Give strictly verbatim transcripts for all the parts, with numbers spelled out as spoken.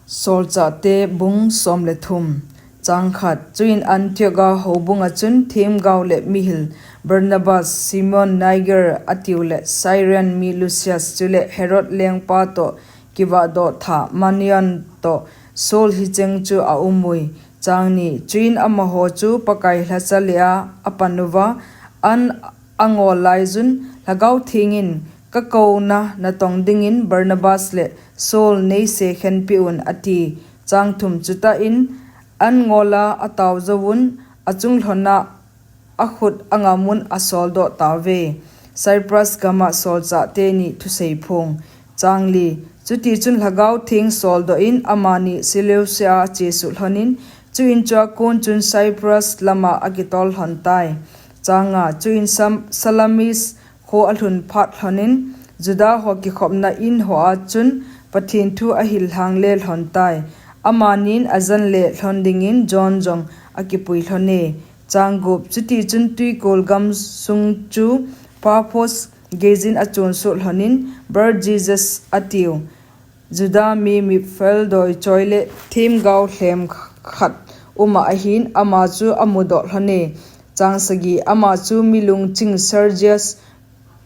Solchahte bung som le thum. Chang khat. Chuin Antioch a houbunga chun themgao le mihil Barnabas, Simon Niger atiu le Cyrene mi Lucius, chule Herod lengpa toh kivahdoh tha Manaen toh Saul hicheng chu aumui. Chang ni. Chuin amaho chu Pakai lhacha lea apan uva, an angol laiyun, Lhagao Thengin, Kakouna natong dingin Barnabas le Saul neisekhenpeh un, ati. Chang thum. Chutah in an ngola atao jouvun, achunglhona akhut angamun asoldoh tauve. Cyprus gama solchah teni thusei phong. Chang li. Chutichun Lhagao Theng soldoh in amani Seleucia a achesuh lhonin, chuin chua kon chun Cyprus lama akitol lhon tai. Chang nga. Chuin Sam-, Salamis kho alhun phat lhonin, Juda ho kikhopna in hoa chun Pathen thu ahil lhangle lhon tai. Amanin ajan le lhon dingin John jong akipui lhone. Chang gup. Chutichun twikol gamsung chu Paphos geiyin achonsoh lhonin, Bar-Jesus atiu Juda mi mitpheldoichoi le themgao lhem khat uma ahin, ama chu amudoh lhone. Chang sagi. Ama chu mi lungching Sergius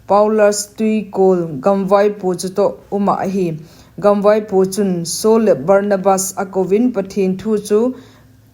Paulus twikol gamvaipo chutoh uma ahi. Gamvaipo chun Saul le Barnabas akouvin Pathen thu chu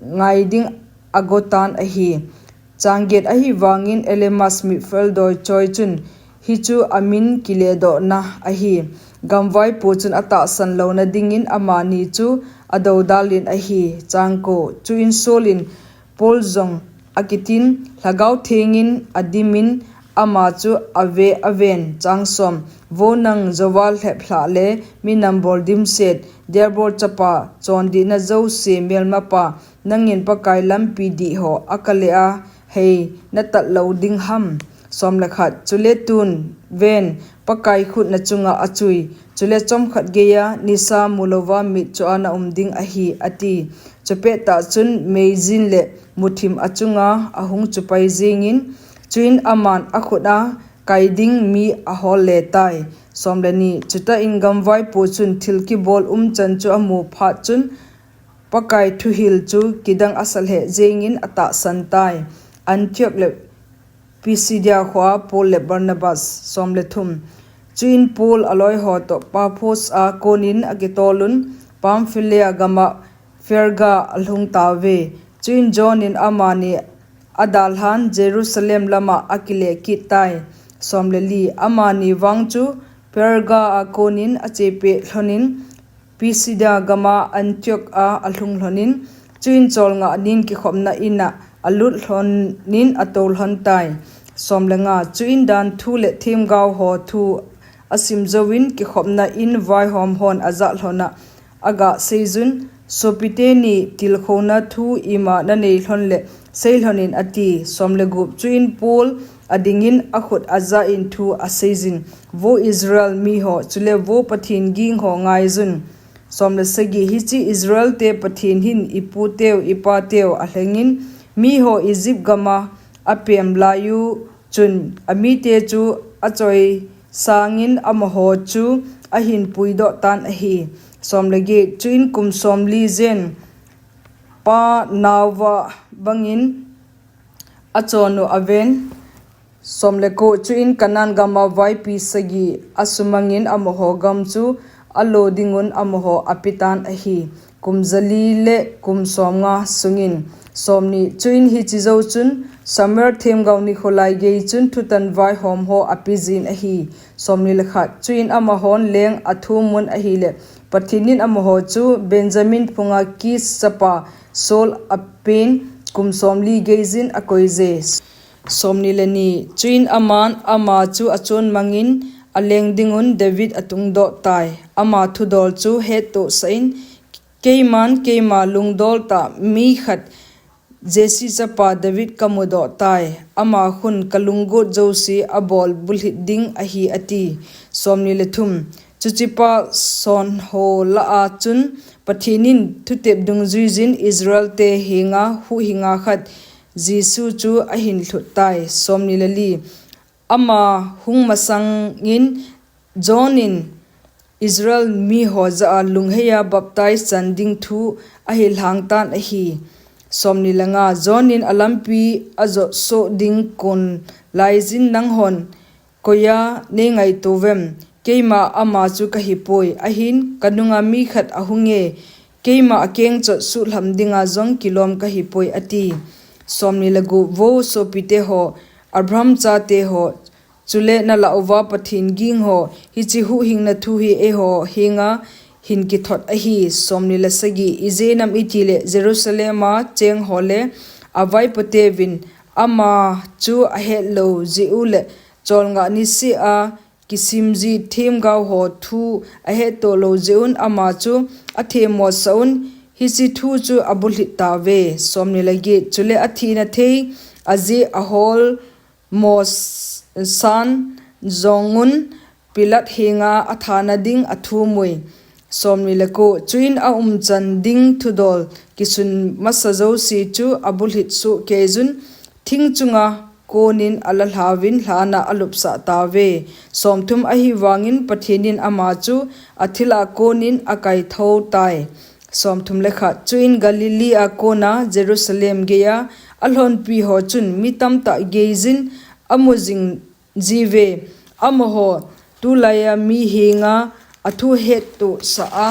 ngai ding agotan ahi. Chang get. Ahivangin Elymas mitpheldoichoi chun hichu amin kiledohna ahi. Gamvaipo chun atahsan louna dingin amani chu adoudalin ahi. Chang ko. Chuin Saul in Paul jong akitin, Lhagao Thengin adimin ama chu ave aven. Chang som. Vo nang jouva lheplhah le minam bol dimset, Diabol chapa, chondihna jouse melmapa, nangin Pakai lampi dih ho akale a hei natat lou ding ham? Som le khat. Chule tun ven, Pakai khut nachunga achui, chule chomkhat geiya nisa mulouva mitchoh a naum ding ahi, ati. Chupettah chun meijin le muthim achunga ahung chupai jingin, chuin aman akhut a kai ding mi ahol le tai. Som le ni. Chutah in gamvaipo chun thil kibol umchan chu amu phat chun Pakai thuhil chu kidang asa lheh jingin atahsan tai. Antioch le Pisidia khoa Paul le Barnabas. Som le thum. Chuin Paul aloi ho toh Paphos a konin akitolun Pamphylia gama Perga alhung tauve. Chuin John in amani adalhan Jerusalem lama akile kit tai. Som le li. Amani vang chu Perga a konin achepeh lhonin Pisidia gama Antioch a alhung lhonin, chuin cholngah nin kikhopna ina alut lhonin atou lhon tai. Som le nga. Chuin dan thu le themgao ho thu asim jouvin kikhopna in vaihom hon ajah lhona aga seijun, Sopite ni tilkhouna thu ima nanei lhon le sei lhonin, ati. Som le gup. Chuin Paul adingin akhut ajah in thu aseijin, Vo Israel mi ho, chule vo Pathen ging ho ngaijun. Som le sagi. Hiche Israel te Pathen hin iputeu ipateu alhengin, mi ho Egypt gama apem laiyu chun amite chu achoi sangin amaho chu ahin puidoh tan ahi. Som le get. Chuin kum somli jen pa naova bangin achonu aven. Som le ko. Chuin Canaan gama vaipi sagi asumangin amaho gam chu alo dingun amaho apetan ahi. Kum jali le kum somnga sungin. Som ni. Chuin hiche jou chun Samuel themgao nikho lai gei chun thutan vaihom ho apejin ahi. Som ni le khat. Chuin amahon leng athumun ahile, Pathen in amaho chu Benjamin phunga Kis chapa Saul apen kum somli geijin akoije. Som ni le ni. Chuin aman ama chu achonmangin aleng dingun David atungdoh tai. Ama thudol chu hettohsah in, Keiman keima lungdol tah mi khat Jesse chapa David kamudoh tai. Ama khun kalunggot jouse abol bulhit ding ahi, ati. Som ni le thum. Chuche pa sonho lah a chun Pathen in thutep dungjuijin Israel te henga huhhinga khat Jesu chu ahin lhut tai. Som ni le li. Ama hung masangin John in Israel miho jah a lungheia baptize chan ding thu ahilhang tan ahi. Somni le nga, John in alampi ajot soh ding kon laiyin nanghon koiya neingaito uvem? Keima ama chu kahipoi, ahin kanunga mi khat ahunge, keima akengchot suhlham dinga jong kilom kahipoi, ati. Somni le gup, Vo sopite ho, Abraham chate ho, chule nalah uva Pathen ging ho, hiche huhhingna thu hi eiho henga hin kithot ahi. Somni le sagi, ijeh inem itile Jerusalem a cheng ho le avaipo teuvin ama chu ahet lou jeh u le cholngah niseh a kisimji themgao ho thu ahetto lou jeh un ama chu athemmosah un, hiche thu chu abulhit tauve. Somni le get, Chule athina thei ajeh ahol mosan jong un Pilat henga athana ding athum ui. Somni le ko, Chuin aumchan ding thudol kisun masa jouse chu abulhit soh keiyun, thing chunga konin alalhauvin lhana alupsah tauve. Somthum, Ahivangin Pathen in ama chu athil a konin akaithou tai. Somthum le khat, Chuin Galilee a kona Jerusalem geiya alhonpi ho chun mi tamtah geiyin amu jing jiuve. Amaho tulaiya mi henga athu hettohsah a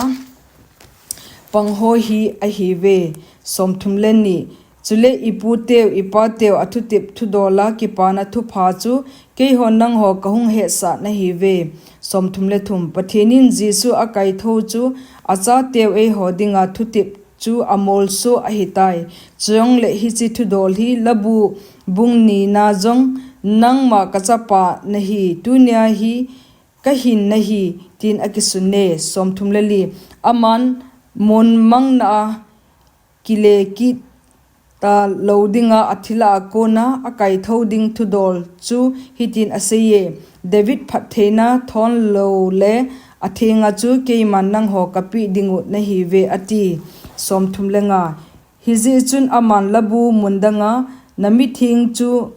pang ho hi ahiuve. Somthum le ni, Chule iputeu ipateu athutep thudola kipana thupha chu keihon nangho kahung hetsah nahiuve. Somthum le thum, Pathen in Jesu akaithou chu achateu eiho dinga thutep chu amolso ahitai. Chujongle hiche thudol hi Labu bung nina jong, Nangma kachapa nahi, tunia hi kahin nahi, tin akisune. Somthum le li, Aman monmangna a kile kit talou dinga athil a kona akaithou ding thudol chu hitin aseiye, David phattheina thon lou le athenga chu keiman nangho kapeh dingu nahiuve, ati. Somthum le nga, Hijeh chun aman Labu mun danga namitheng chu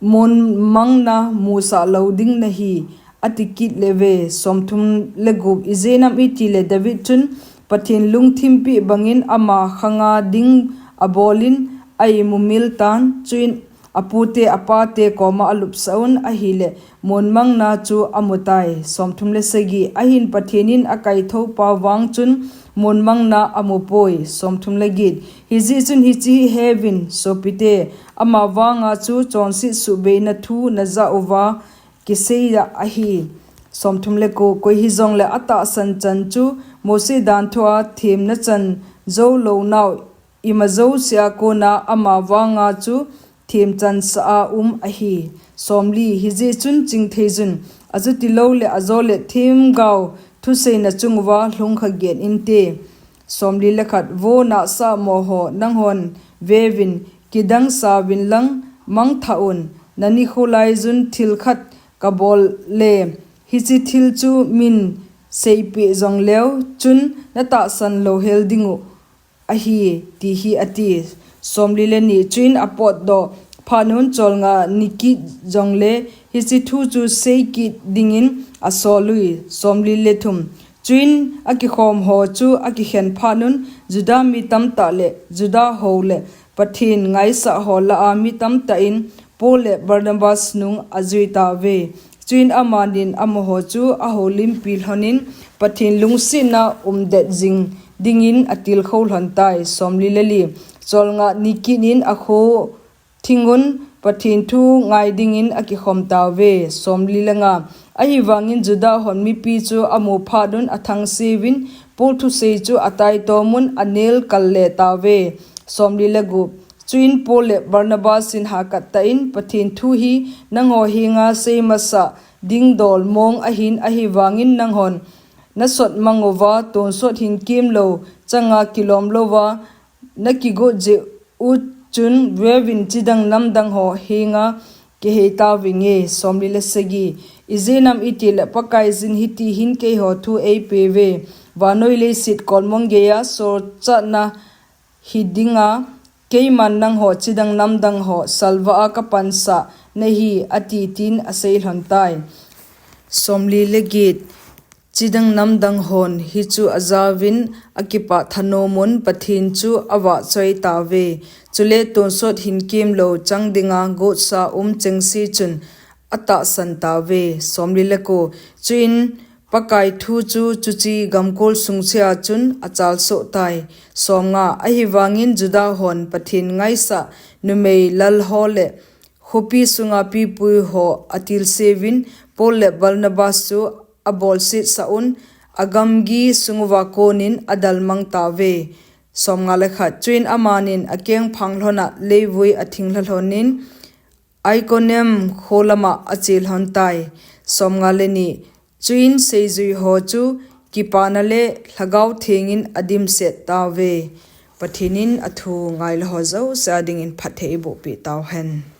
monmangna musah lou ding nahi, ati kit leuve. Somthum le gup, Ijeh inem itile David chun Pathen lungthim peh bangin ama khanga ding abolin a-imumil tan, chuin apute apate koma alupsah un, ahile monmangna chu amutai. Somthum le sagi, Ahin Pathen in akaithoupa vang chun monmangna amupoi. Somthum le get, Hijeh chun hiche hi heuvin, sopite, ama vanga chu chonset suhbeina thu najah uva kiseiya ahi. Somthum le ko, Koi hijongle atahsan chan chu Mose danthu a themna chan jou lounau ima jousea kona ama vanga chu themchansah a um ahi. Somli, Hijeh chun chingtheiyun, achuti loule ajole themgao thuseina chung uva lhungkha gen inte. Somli le khat, Vo nahsah moho, nanghon veuvin, kidang sauvin lang mangthah un. Nanikho laiyun thil khat kabol le, hiche thil chu min seipeh jongleu chun natahsan louhel dingu ahi, ti hi, ati. Somli le ni, Chuin apotdoh phatnun cholngah nikit jongle hiche thu chu seikit dingin asolui. Somli le thum, Chuin akikhom ho chu akikhen phatnun Juda mi tamtah le Juda hou le Pathen ngaisah ho lah a mi tamtah in Paul le Barnabas nung ajui tauve. Chuin amanin amaho chu ahoulimpi lhonin Pathen lungsetna umdet jing dingin atilkhou lhon tai. Somli le li, Cholngah nikit in akho thingun Pathen thu ngai dingin akikhom tauve. Somli le nga, Ahivangin Juda hon mipi chu amu phatnun athangseuvin Paul thusei chu ataitomun anelkal le tauve. Somli le gup, Chuin Paul le Barnabas in hakattah in, Pathen thu hi nangho henga seimasah dingdol mong ahin, ahivangin nanghon nasot mang uva, tonsot hinkemlou changa kilom louva nakigot jeh u chun, veuvin chidang namdang ho henga kihei tauvinge. Somli le sagi, Ijeh inem itile Pakaiyin hiti hin keiho thu eipeuve, Vannoi leiset kolmong geiya solchatna hi dinga, keiman nangho chidang namdang ho salvah a kapansah nahi, ati, tin asei lhon tai. Somli le get, chidang namdang hon hichu ajauvin akipah thanomun Pathen chu avahchoi tauve. Chule tonsot hinkemlou chang dinga gotsa um chengse chun atahsan tauve. Somli le ko. Chuin Pakai thu chu chuche gamkol sung chea chun achalsoh tai. Somnga. Ahivangin Juda hon Pathen ngaisah numei lalho le khopi sunga pipuiho atilseuvin Paul le Barnabas chu abolsetsah un, agamgi sunguva konin adalmang tauve. Somnga le khat. Chuin amanin akengphang lhona leivui athinglha lhonin Iconium kho lama ache lhon tai. Somnga le ni. Chuin seijuiho chu kipana le Lhagao Thengin adimset tauve. Pathen in athu ngailou ho jouse a dingin phatthei eibohpeh tauhen.